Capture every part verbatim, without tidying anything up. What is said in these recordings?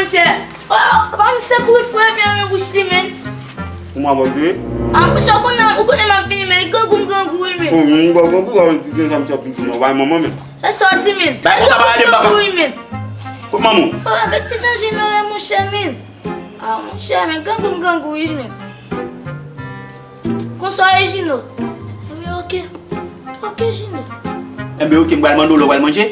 Chè, oh, papa m se kouri fou epi anyen bouch li, men. Kouman w ap veye? Ah, monchè, ou konnen, ou konnen m ap vini, men li grangou m grangou wi, men. Oh, men m pa grangou, a, ki gen sa m t ap vin di non, bay manman, men. E sa w di, men. Bay konsa pa gade m, papa. Grangou wi, men. Kot manman w? Papa, gad ki jan Jino ye, monchè, men. Ah, monchè, men grangou m grangou wi, men. Konsa w ye, Jino? Enben, oke. Oke, Jino. Enben, oke, m pral mande w lè w pral manje.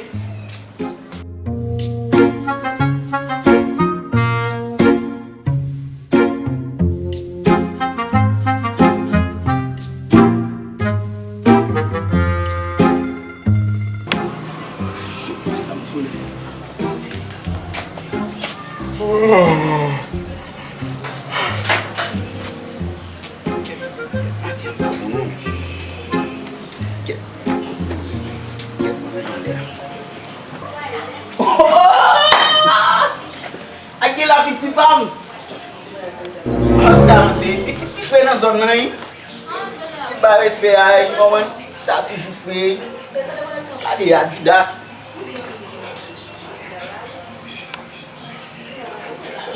Ak gen la piti pa m. Pap sa, se piti ki fre nan zòn nan, wi. Ti ba respè a, wi, konprann? Sa toujou fre, wi. Gade Adidas.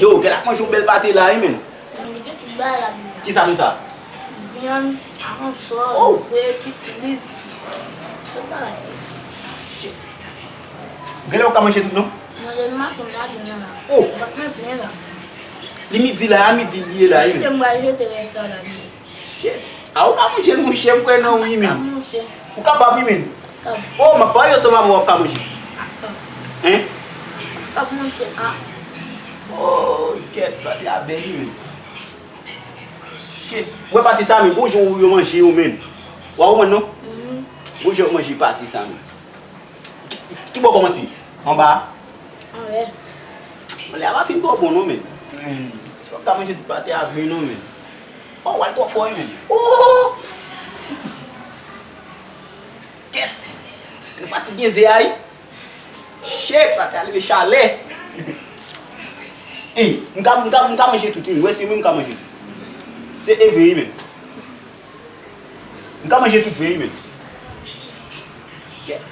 Yo, gen ap manje yon bèl pate la, wi, men. Li gen tout bagay ladan. Kisa konsa? Vyann, aransò, oh, ze, pikliz. Tout bagay. Shit. Genlè ou ka manje tout, non? Manje maten m ta vin nan la. Oh! M pa t manje la. Li midi la, a midi li ye la, wi. Jete, m pral jete rès la la. Shit. A, ou ka manje l, monchè, m kwè nan ou, wi, men. Ou kapab, wi, men. Oh, m ap ba yo ansanm avè w, w ap ka manje. Hein? Kap manje a. Oh, kèt, pate a bèl, wi, men. Shit. Ou wè pate sa, men, gon jan yo manje yo, men. W a konprann, non? Mhm. Gon jan yo manje pate sa, men. Ki, ki bò w kòmanse? Anba? Anlè. Anlè a pa fin twò bon, non, men. Hmm. Si w ap ka manje tout pate a vre, non, men. Oh, w al twò fò, wi, men. Oh! Kèt! Nou pati gen ze a, wi. Shit, pate a leve chalè. Ey, m ka, m ka, m ka manje tout, wi. Wè, se mwen m ka manje tout. Se evre, wi, men. M ka manje tout vre, wi, men. Shit.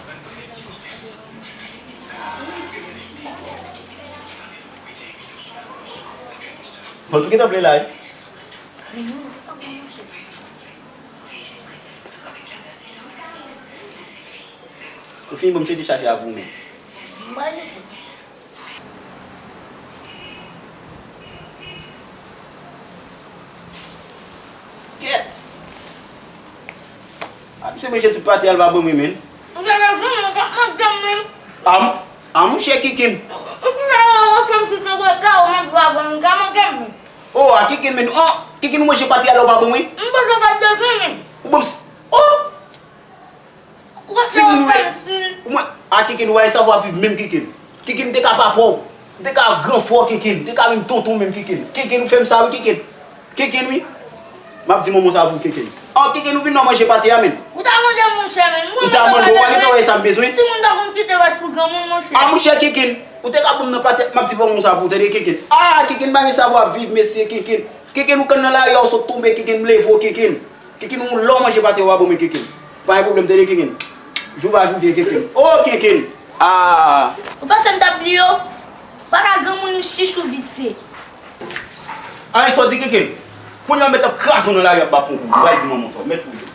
Fò tou gentan ple la, wi. Ou fini ban m chete chaje a pou ou menm. M pa jete. Kèt! A, misye manje tout pate a, l pa ban mwen, menm. Ou genlè vin, ou pa manje m, menm. A, m, a, monchè Kikin. Ou genlè wè fanm ki te wè ka ou manje pa ban m, ka manje m, menm. Oh, a Kikin, menm. Oh, Kikin, ou manje pate a, lè ou pa ban mwen. M pa t bezwen, menm. Ou ban m s-, oh! Ou pa fè okenn siy. Ou mwen, a Kikin, ou pa gen savwa viv menm Kikin. Kikin, m te ka papa w. M te ka gran frè w Kikin. M te ka menm tonton w menm Kikin. Kikin, ou fè m sa wi Kikin. Kikin, wi. M ap di manman w sa pou Kikin. An, Kikin, ou vin nan manje pate a, menm. Ou ta mande m, monchè, menm. Ou ta mande w, ou pa gentan wè sa m bezwen. Timoun ta konn kite rès pou granmoun, monchè. A, monchè Kikin, ou te ka ban m nan pate, m ap di manman w sa pou ou, tande Kikin. A, Kikin, pa gen savwa viv, mesye Kikin. Kikin, ou konn nan lari a, ou sot tonbe, Kikin, m leve w, Kikin. Kikin, ou lè w manje pate, ou pa ban mwen Kikin. Pa gen pwoblèm, tande Kikin. Jou pa jou vye Kikin. Oh, Kikin! Ah! Ou panse m t ap bliye w? Pa ka granmoun ou chich ou visye. Anyen sa w di Kikin. Kounye a m mèt ap kraze w nan lari ap ba konkou. Ou pral di manman w sa. Ou mèt pou ou.